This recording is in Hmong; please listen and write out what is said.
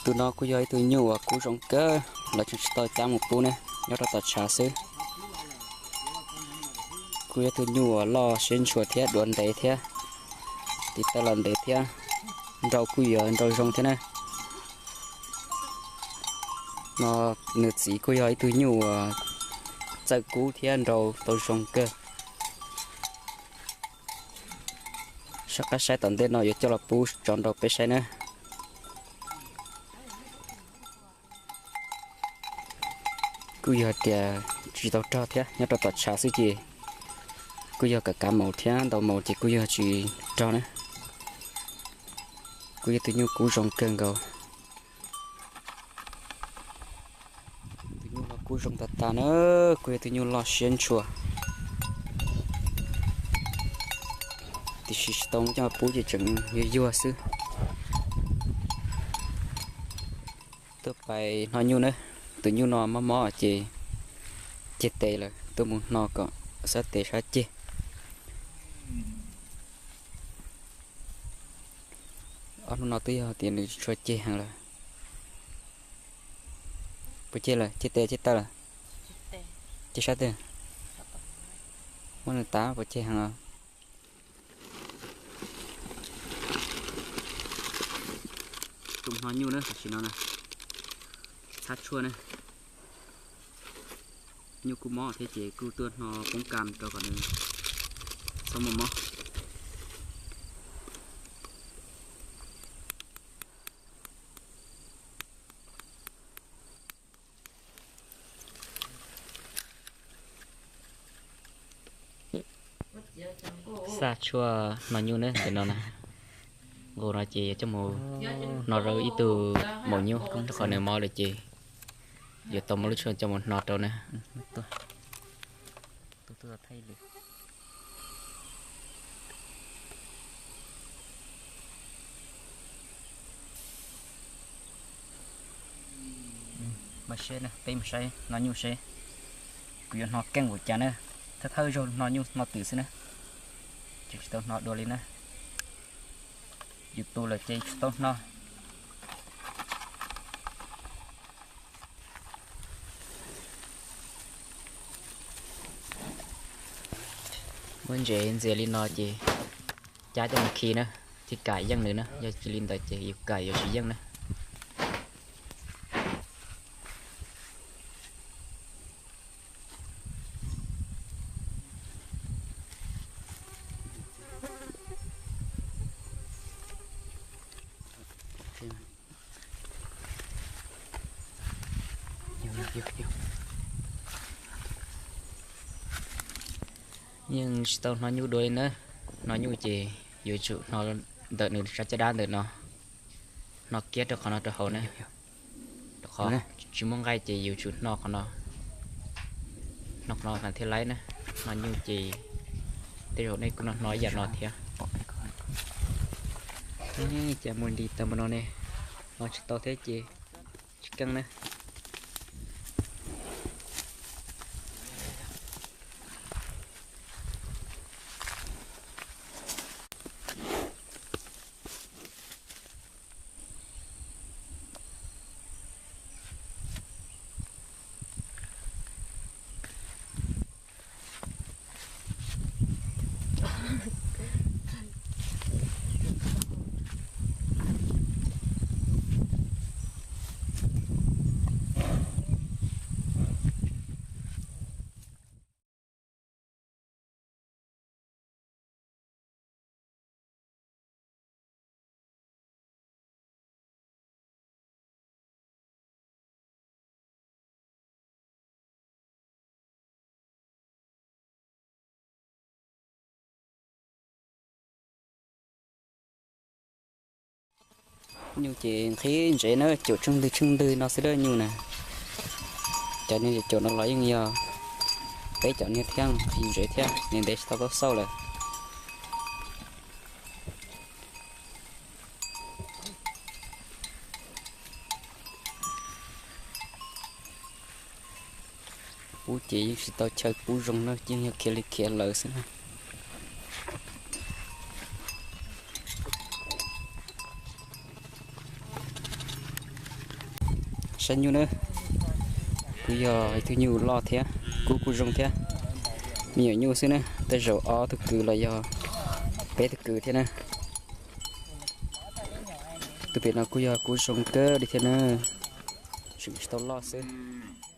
Tus no kuj yog ib tug nyuj uas kub zoo kawg, lawv tseem tsis tau cab mus pub ne, nyob rau tom tshav xwb. Kuj yog ib tug nyuj uas loj siab ntshua thiab duav ntev thiab, tiv taw los ntev thiab, nrau kuj yuav nrau zoo thiab na. No nws txiv kuj yog ib tug nyuj uas txawj kub thiab nrau tau zoo kawg. Soj qab saib tom ntej no yuav coj los pub tso rau peb saib na. Kuj yog tias tsis tau rog thiab, nyob rau tom tshav xwb ces kuj yog kav kav maus thiab ntaus maus ces kuj yog tsis rog na. Kuj yog tus nyuj kub zoo kawg nkaus. Tus nyuj no kub zoo tag tag na, kuj yog tus nyuj loj siab ntshua. Tiam sis tsis tau coj pub ces tseem yuag yuag xwb. Tuaj pais hno nyuj na, tus nyuj no mob mob ces ceg tes lawm, tuaj mus hno kom sab tes sab ceg. Ob hnub no twb yog tias nws tshua ceg heev lawm. Puas ceg lawm? Ceg tes ceg taw lawm? Ceg sab twg? Muab nws tav puas ceg heev os. Tus hno nyuj na, tam sim no na, txhab tshuaj na. Nyuj kuj mob thiab ces kuj tuaj hno poob kam rau kom nws txhob muaj mob. Xa tshuaj hno nyuj na, ntawm no na. Nqus no ces yuav coj mus hno rau ib tug maum nyuj, rau qhov nws mob lawm ces yuav tau muab lub tshuaj coj mus hno rau na. Mas seb na, peb mus saib hno nyuj seb kuv yuav hno keej npaum cas na. Thawj thawj zaug hno nyuj hno twm xwb na, ces tsis tau hno dua li na. Yus tus lawm ces tsis tau hno. Muab ntsev ntxias li no ces cab coj mus khi na, thiaj kam yeej nws na, yog tsis li ntawd ces yus kam yuav tsis yeej na. Yeej tsis tau hno nyuj dua li na. Hno nyuj ces yuav tsum hno ntawm nws sab caj dab ntawm no, hno kiag rau qhov no rau hauv na. Rau qhov tsis muaj nqaij ces yuav tsum hno qhov no, hno qhov no mas thiaj laib na. Hno nyuj ces tej zaum nej kuj hno hno ib yam no thiab. Cas mus nti tau npaum no ne, hno tsis tau thiab ces tsis keej na. Nyuj ces nqhis ntsev na, caum tsheej ntwg tsheej ntwg no xwb dab nyuj na. Cov niag caum no los yeej yog peb cov niag thiab nqhis ntsev thiab, niag ntev tsis tau tau xauj lawm. Pub ces yeej tsis tau chaw pub zoo na, yeej yog khiav li khiav lawm xwb na. Saib nyuj na, kuj yog ib tug nyuj loj thiab, kub kuj zoo thiab. Me nyuam nyuj xwb na, tej zaum ob tug kwv los yog peb tug kwv thiab na. Tus pem no kuj yog kub zoo kawg li thiab na, tseem tsis tau loj xwb.